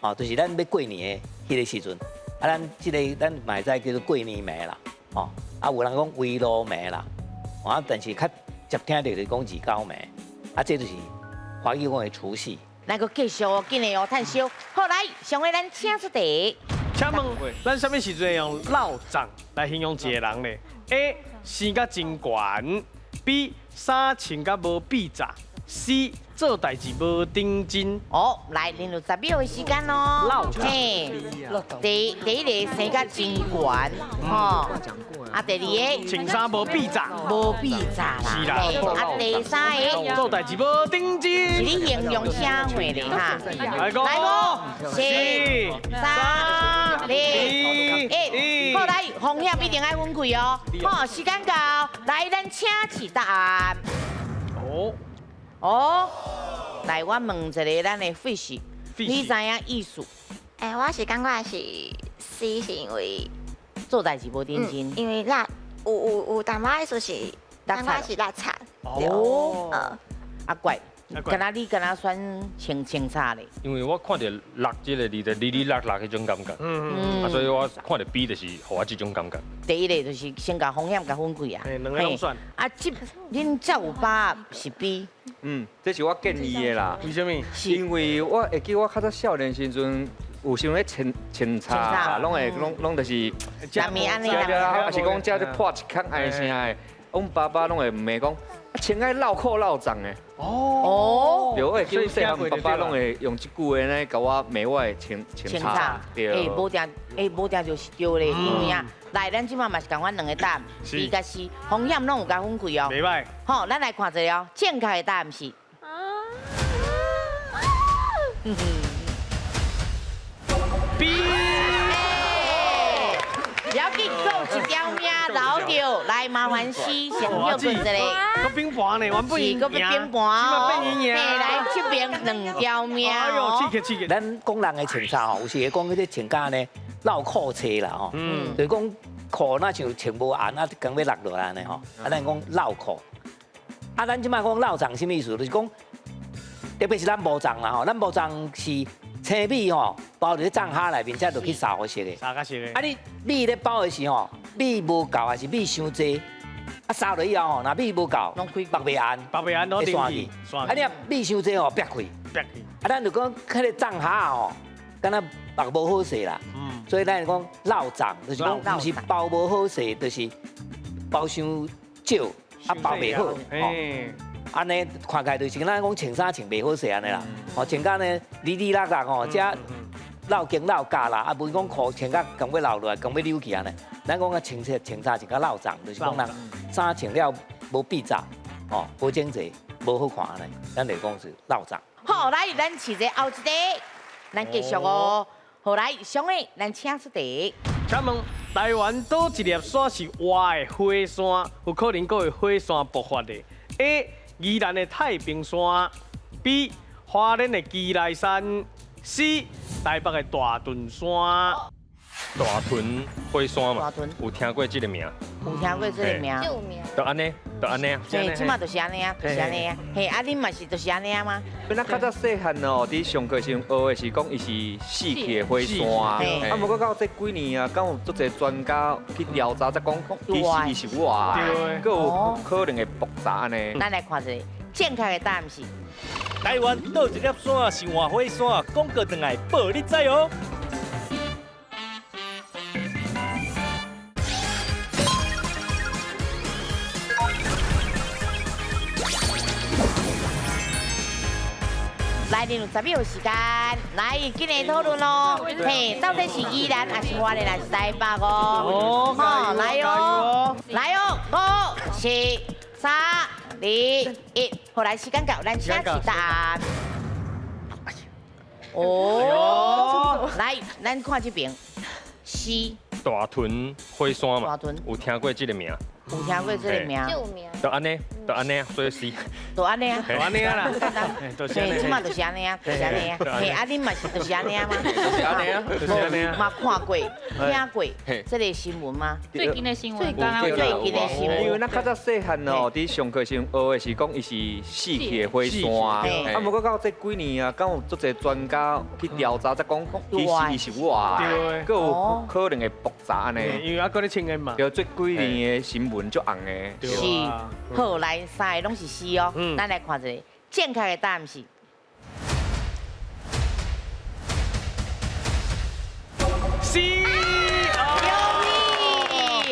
哦，就是咱欲過年的彼個時陣，啊，咱這個咱嘛會使叫做過年暝啦，哦，啊，有人講圍爐暝啦，啊，但是較常聽著就是講29暝，啊，這就是華語講的除夕。來閣繼續哦，緊的哦，趁燒。好，來，上位咱請出題。請問，咱啥物時陣用落葬來形容一個人呢？A 生甲真懸，B 衫穿甲無比罩。C 做代誌無認真。哦，來，恁有10秒的時間咯。嘿，第一個生甲真懸，吼。啊，第二個穿衫無比罩，無比罩啦。是啦。啊，第三個做代誌無認真。是你形容啥貨咧？哈。來五、4、3、2、1，好，來，風險一定愛分開哦。好，時間到，來，咱請示答案。哦。哦，來，我問一個咱的 Fish，你知影意思？欸，我是感覺是 C，是因為做代誌無認真。因為辣有淡薄意思是，感覺是落漆。哦，啊怪，敢若你敢若選穿插咧？因為我看著落這個字，就哩哩落落彼種感覺，啊，所以我看著 B 就是予我這種感覺。第一個就是先共風險共分開啊。兩個攏選。啊，這恁才有把握是 B。嗯，這是我建議的啦。為啥物？因為我會記我較早少年時陣，有時陣咧穿插，攏會攏就是。食麵按呢啦。啊是講食這破一空按啥的，阮爸爸攏會罵講，穿愛落褲落髒的。哦。對，我會記細漢爸爸攏會用這句話呢，共我罵我的穿插。對。欸，無定，欸，無定就是對咧，因為啊，來，咱這擺嘛是仝款兩個答案，B 佮 C，風險攏有共分開哦。袂䆀。好，咱來看一下哦，正確的答案是。B。不要紧，阁有一条命留著，来麻烦 C 先叫过一个。阁变盘呢，原本是阁变盘哦。嘿，来这边两条命。哎呦，刺激刺激！咱讲人的穿衫吼，有时会讲彼个穿甲呢落裤车啦吼，就是讲裤若像穿无按啊，刚欲落落来按呢吼，啊咱讲落裤。啊，咱这摆讲落葬啥物意思？就是讲，特别是咱墓葬啦吼，咱墓葬是青米吼包伫咧葬盒内面，才落去扫好色的。扫较色的。啊，你米咧包的时吼，米无够还是米伤济？啊，扫落以后吼，若米无够，缚袂按，缚袂按，会散去。啊，你若米伤济吼，煏开。煏去。啊，咱就讲彼个葬盒吼，敢若缚无好势啦。所以咱就讲落葬，就是讲毋是包无好势，就是包伤少，啊包袂好。按呢看起来就是咱讲穿衫穿袂好势按呢啦。哦，穿甲呢哩哩啦啦吼，遮落肩落角啦，啊无讲裤穿甲共欲落落来，共欲溜去按呢。咱讲啊穿衫穿衫穿甲落葬，就是讲人衫穿了无变杂，哦，无整齐，无好看按呢。咱就讲是落葬。好，来，咱试者后一题，咱继续哦。好，来，上个，咱请出题。请问台湾佗一粒山是活的火山，有可能阁会火山爆发的？A. 宜兰的太平山，B. 花莲的基来山，C. 台北的大屯山。大屯火山嘛，有听过这个名？有听过这个名？有名。就按呢，就按呢。嘿，这马就是按呢啊，就是按呢啊。嘿，啊，恁嘛是就是按呢啊吗？咱较早细汉哦，伫上课时阵学的是讲伊是死去的火山，啊，毋过到这几年啊，敢有足济专家去调查，才讲其实伊是活的，阁有可能会爆炸按呢。咱来看一下正确的答案是：台湾佗一粒山是活火山，广告转来报你知哦。来，你有10秒时间，来，今日讨论咯。嘿，到底是宜兰还是花莲还是台北哦？好，来哦，来哦，5、4、3、2、1，好，来，时间到，咱请出答案。哦，来，咱看这边，C。大屯火山嘛，有听过这个名？有听过这个名？有名。就按呢，就按呢，所以是。就按呢啊，就按呢啦。嘿，这马就是按呢啊，就是按呢啊。嘿，啊，恁嘛是就是按呢吗？就是按呢啊，就是按呢。嘛看过、听过这个新闻吗？最近的新闻，最近的新闻。因为咱较早细汉哦，伫上课时阵学的是讲伊是死去的火山，啊，毋过到这几年啊，敢有足济专家去调查，才讲其实伊是活的，阁有可能会爆炸按呢。因为犹阁咧清烟嘛。对，这几年的新闻足红的。是，好，来三个拢是是哦。咱来看一下正确的答案是。 C。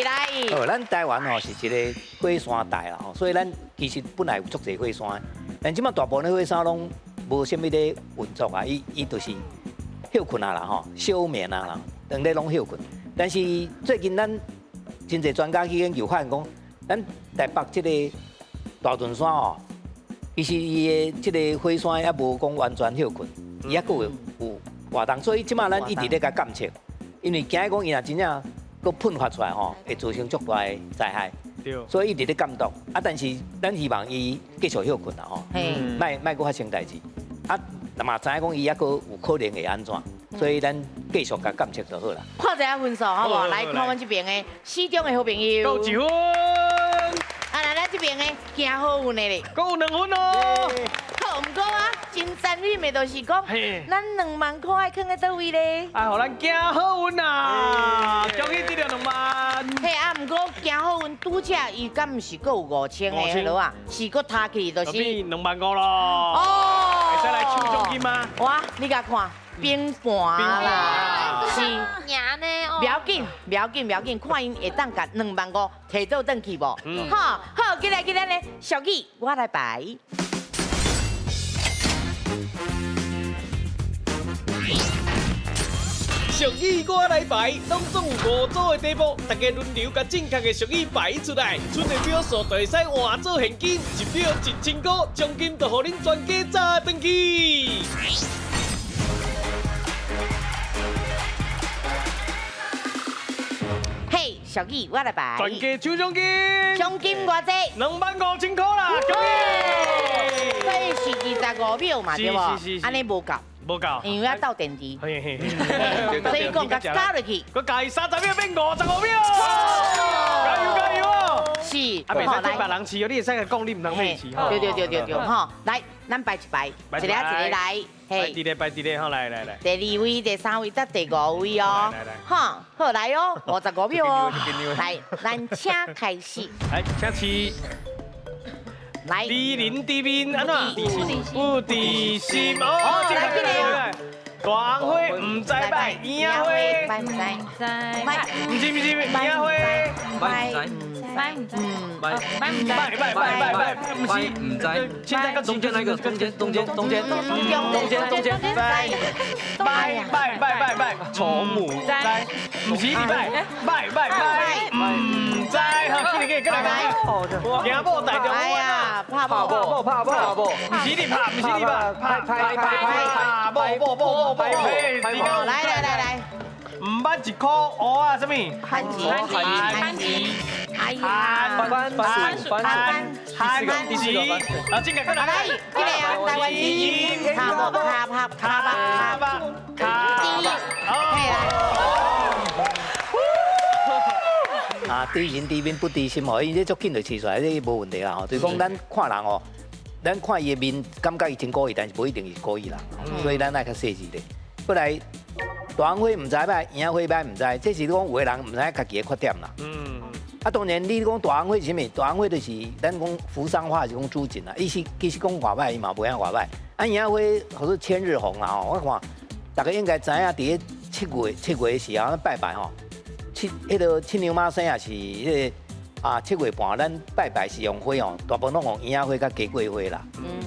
来。哦，咱台湾吼是一个火山带啦，所以咱其实本来有足济火山，但这摆大部分的火山拢无啥物咧运作啊，伊就是歇睏啊啦吼，休眠啊啦，当咧拢歇睏。但是最近咱真济专家去研究发现讲，咱台北这个大屯山哦，其实伊的这个火山犹无讲完全歇睏，伊犹阁有活动，所以这摆咱一直咧共监测，因为惊讲伊若真正阁喷发出来吼，会造成足大的灾害。对。所以一直咧监督，啊，但是咱希望伊继续歇睏啦吼，莫阁发生代志。啊，嘛知影讲伊犹阁有可能会按怎，所以咱继续共监测就好啦。看一下分数好无？来看阮这边的四中的好朋友。够1分。啊，来咱这边的行好运的咧。阁有2分哦。好，毋过啊，真残忍的，就是讲，咱2万块爱囥在佗位咧？哎，予咱行好运啊！恭喜得到2万。嘿啊，毋过行好运拄则伊敢毋是阁有5000的落啊？是阁摊起就是变2万5咯。哦。会使来抽奖金吗？哇，你共看。冰盘啦，是，赢呢哦。不要紧，不要紧，不要紧，看𪜶会当共2万5提倒转去无？好，好，进来，进来呢，小记，我来排。俗语我来排，拢总有5组的题目，大家轮流共正确的俗语排出来，剩的票数就会使换做现金，1票1000块，奖金就予恁全家砸转去。小玉，我来排。全家抢奖金，奖金偌济？25,000块啦，恭喜！所以是25秒嘛，对无？按呢无够。无够，因为要斗电池，所以讲共加落去，阁加伊30秒变55秒，加油加油哦！是，啊，袂使替别人饲哦，你会使共讲，你毋通去饲吼。对对对对对，吼，来，咱排一排，一个一个来，排伫咧，排伫咧，好，来来来。第二位、第三位、佮第五位哦，哈，好来哦，55秒哦，来，咱请开始。来，请试。来，知人知面，按怎？不知心哦，来，进来。大红花毋知摆，婴仔花。摆毋知，毋是毋是，婴仔花。摆摆毋知，摆毋知，摆摆摆摆，毋是毋知。现在中间那个，中间中间中间中间中间，摆摆摆摆摆，丑母知，毋是你摆，摆摆摆，毋知，好，紧紧过来来。惊某大丈夫啊！拍某，拍某，拍某，毋是你拍，毋是你拍，拍拍拍拍，某某某某某，来来来来，毋捌一箍蚵仔啥物？番薯，番薯，哎呀，番番番番番薯，啊，这个过来，来，这个啊，台湾字，卡某卡拍卡巴卡卡，嘿来。啊，知人知面不知心吼，伊这足紧就试出来，这无问题啦吼。就是讲咱看人吼，咱看伊的面，感觉伊真故意，但是无一定是故意啦。所以咱爱较细致咧。过来，大红花毋知䆀，婴仔花䆀毋知，这是讲有的人毋知影家己的缺点啦。嗯。啊，当然你讲大红花是啥物？大红花就是咱讲扶桑花，是讲朱槿啦。伊是其实讲偌䆀，伊嘛袂晓偌䆀。啊，婴仔花号做千日红啦吼。我看大家应该知影，伫咧七月7月的时候，咱拜拜吼。彼个七娘妈生也是彼个啊，7月半咱拜拜是用花哦，大部分拢用婴仔花佮鸡桂花啦。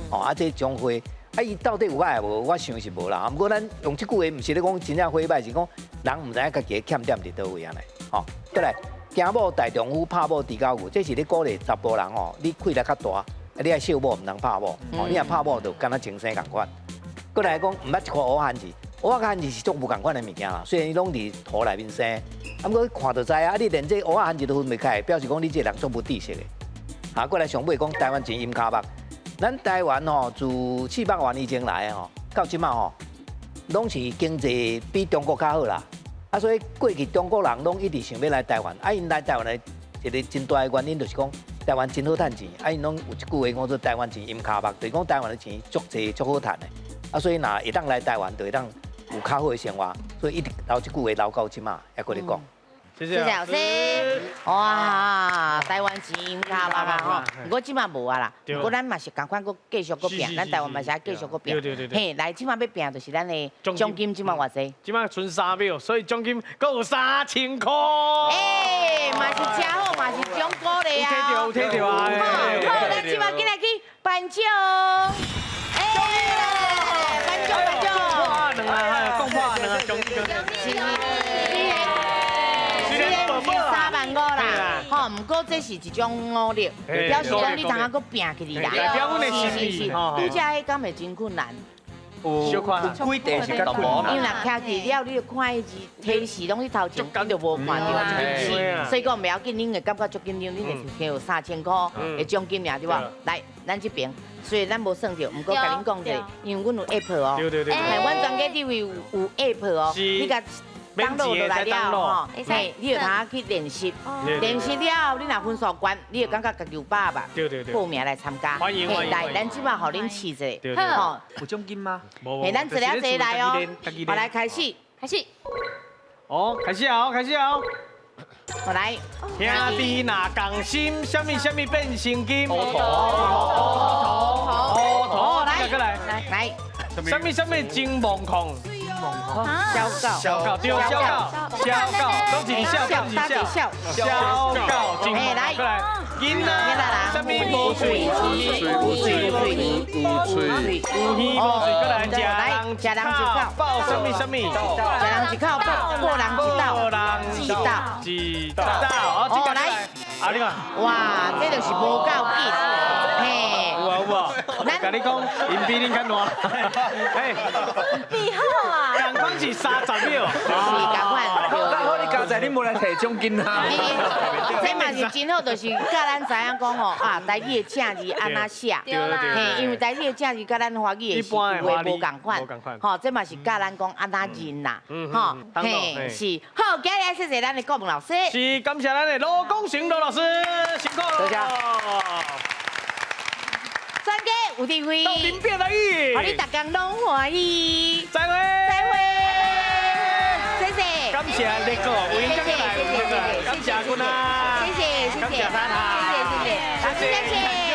哦，啊，这种花，啊，伊到底有䆀无？我想是无啦。毋过咱用这句话，毋是咧讲真正花䆀，是讲人毋知影家己的欠点伫佗位按呢。吼，过来，惊某大丈夫，拍某猪狗牛，这是咧鼓励查埔人吼，你气力较大，啊，你爱惜某，毋通拍某。哦，你若拍某，就敢若情生仝款。过来讲，毋捌一箍乌番薯。蚵仔番薯是足无仝款的物件啦，虽然伊拢伫土内面生，啊，毋过看就知啊，你连这蚵仔番薯都分袂开，表示讲你这个人足无知识的。啊，过来上尾讲台湾钱阴跤目，咱台湾吼自400万年前来吼，到这马吼，拢是经济比中国较好啦。啊，所以过去中国人拢一直想欲来台湾，啊，𪜶来台湾的一个真大的原因就是讲台湾真好趁钱，啊，𪜶拢有一句话讲做台湾钱阴跤目，就是讲台湾的钱足济足好趁的。啊，所以若会当来台湾，就会当有较好的生活，所以一直留这句话留到这马，犹阁咧讲。谢谢老师。哇，台湾钱跤目啊吼，毋过这马无啊啦。毋过咱嘛是仝款，阁继续阁拼，咱台湾嘛是爱继续阁拼。对对对对。嘿，来，这马欲拼就是咱的奖金，这马偌济？这马賰3秒，所以奖金阁有3000块。哎，嘛是真好，嘛是奖鼓励啊。有摕著，有摕著啊！好，咱这马紧来去颁奖。哎，颁奖颁奖。破两啊，讲破两啊，奖金。虽然是3万5啦，吼，毋过这是一种努力，表示讲你通啊阁拼起来啦。代表阮的心意。拄才彼敢会真困难？有几题是较困难。因为若徛起了，你就看彼字提示拢伫头前，你就无看著。所以讲袂要紧，恁会感觉足紧张，恁会听有3000块的奖金尔对无？来，咱这边。虽然咱无算著，毋过共恁讲一下，因为阮有 app 哦，对对对，阮全家伫位有 app 哦，你共登录落来了吼，嘿，你就通去练习，练习了，你若分数悬，你就感觉家己有把握，对对对，报名来参加。欢迎欢迎。来，咱这马予恁试一下，吼。有奖金吗？嘿，咱一个一个来哦，好，来开始，开始。哦，开始啊，开始啊。好来，兄弟若仝心，啥物啥物变成金。乌头，乌头，来，过来，来，啥物啥物真梦控。小狗，小狗，对，小狗，小狗，讲一个小，讲一个小，小狗，哎，来，过来，囡仔，啥物无喙，无喙，无喙，有耳无喙，过来，食人食人一口，报啥物啥物，食人一口，报人一道，一道，一道，哦，来，啊，你看，哇，这就是无够紧，嘿。有啊有啊，我共你讲，𪜶比恁较烂，嘿，比好啊，仝款是30秒，是仝款，好，你加在使你無來提獎金啊？這嘛是真好，就是教咱知影講吼啊，台語的正字按怎寫，嘿，因為台語的正字佮咱華語的是有的無仝款，吼，這嘛是教咱講按怎認啦，吼，嘿，是。好，今日謝謝咱的顧問老師，是感謝咱的羅功成羅老師，辛苦。多謝。專家有智慧，鬥陣變台語，予你逐工攏歡喜。再會，再會，謝謝。感謝那個，謝謝謝謝，感謝君啊，謝謝謝謝，感謝謝謝謝謝，老師再見。